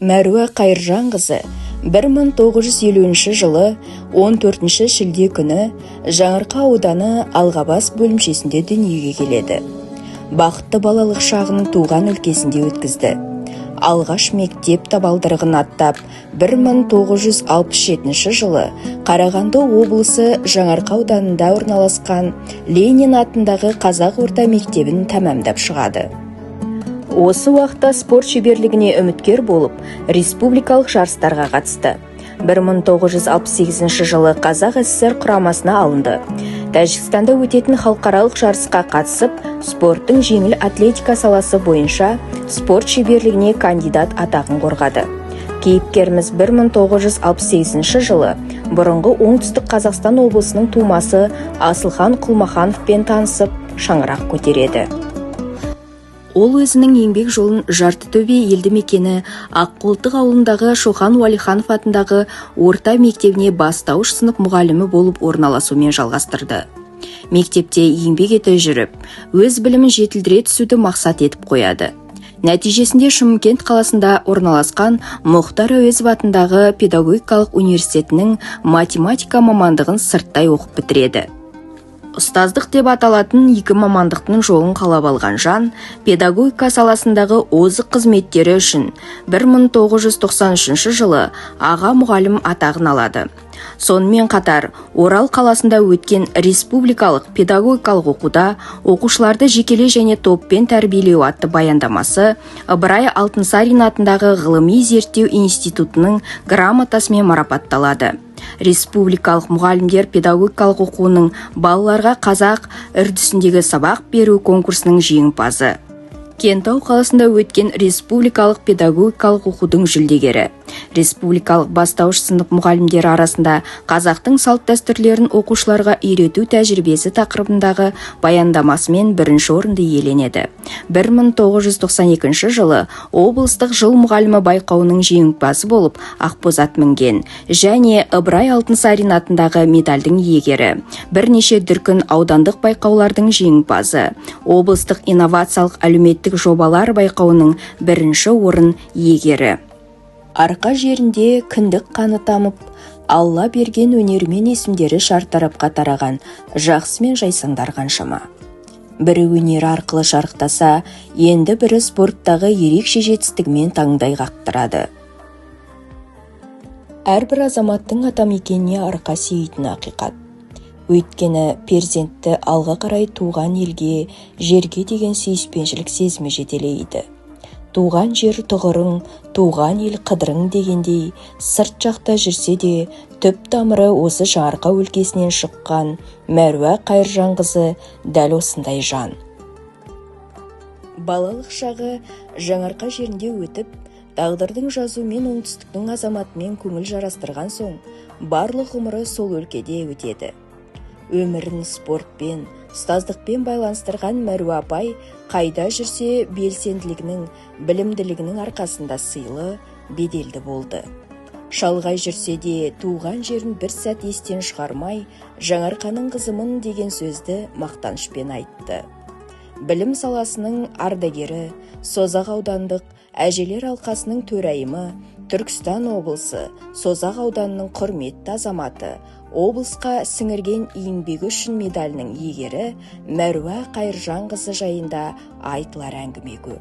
Мәруа Қайыржанқызы 1950 жылы 14 шілде күні Жаңарқа ауданы Алғабас бөлімшесінде дүниеге келеді. Бақытты балалық шағын туған өлкесінде өткізді. Алғаш мектеп табалдырығын аттап, 1967 жылы Қарағанды облысы Жаңарқа ауданында орналасқан Ленин атындағы қазақ орта мектебін тәмамдап шығады. Осы уақытта спорт шеберлігіне үміткер болып, республикалық жарыстарға қатысты. 1968 жылы Қазақ ССР құрамасына алынды. Тәжікстанда өтетін халықаралық жарысқа қатысып, спорттың жеңіл атлетика саласы бойынша спорт шеберлігіне кандидат атағын қорғады. Кейіпкеріміз 1968 жылы бұрынғы Оңтүстік Қазақстан облысының тумасы Асылхан Құлмахановпен танысып, шаңырақ көтереді. Ол өзінің еңбек жолын Жартытөбе елді мекені Аққолтық ауылындағы Шоқан Уәлиханов атындағы орта мектебіне бастауыш сынып мұғалімі болып орналасумен жалғастырды. Мектепте еңбек ете жүріп, өз білімін жетілдіре түсуді мақсат етіп қояды. Нәтижесінде Шымкент қаласында орналасқан Мұхтар Әуезов атындағы педагогикалық университетінің математика мамандығын сырттай оқып бітіреді. Ұстаздық деп аталатын екі мамандықтың жолын қалап алған жан педагогика саласындағы озық қызметтері үшін 1993 жылы аға мұғалім атағын алады. Сонымен қатар Орал қаласында өткен республикалық педагогикалық оқуда «Оқушыларды жекелей және топпен тәрбиелеу» атты баяндамасы Ыбырай Алтынсарин атындағы ғылыми зерттеу институтының грамотасымен марапатталады. Республикалық мұғалімдер педагогикалық оқуының балаларға қазақ үрдісіндегі сабақ беру конкурсының жеңімпазы. Кентау қаласында өткен республикалық педагогикалық оқудың жүлдегері. Республикалық бастауыш сынып мұғалімдері арасында «Қазақтың салт-дәстүрлерін оқушыларға үйрету тәжірибесі» тақырыбындағы баяндамасымен бірінші орынды иеленеді. 1992 жылы облыстық «Жыл мұғалімі» байқауының жеңімпазы болып, ақбозат мінген және Ыбырай Алтынсарин атындағы медальдің иегері, бірнеше дүркін аудандық байқаулардың жеңімпазы, облыстық инновациялық әлеуметтік жобалар байқауының бірінші орын иегері. Арқа жерінде кіндік қаны тамып, Алла берген өнерімен есімдері шартарапқа тараған жақсы мен жайсаңдар қаншама. Бірі өнері арқылы шарықтаса, енді бірі спорттағы ерекше жетістігімен таңдай қақтырады. Әрбір азаматтың атамекеніне арқа сүйейтіні ақиқат. Өйткені перзентті алға қарай туған елге, жерге деген сүйіспеншілік сезімі жетелейді. Туған жер тұғырың, туған ел қыдырың дегендей, сырт жақта жүрсе де, түп тамыры осы Жаңарқа өлкесінен шыққан Мәруа Қайыржанқызы дәл осындай жан. Балалық шағы Жаңарқа жерінде өтіп, тағдырдың жазуымен оңтүстіктің азаматымен көңіл жарастырған соң, барлық ғұмыры сол өлкеде өтеді. Өмірін спортпен, ұстаздықпен байланыстырған Мәруа апай қайда жүрсе белсенділігінің, білімділігінің арқасында сыйлы, беделді болды. Шалғай жүрсе де, туған жерін бір сәт естен шығармай, «Жаңарқаның қызымын» деген сөзді мақтанышпен айтты. Білім саласының ардагері, Созақ аудандық әжелер алқасының төрайымы, Түркістан облысы Созақ ауданының құрметті азаматы, «Облысқа сіңірген еңбегі үшін» медалінің иегері Мәруа Қайыржанқызы жайында айтылар әңгіме көп.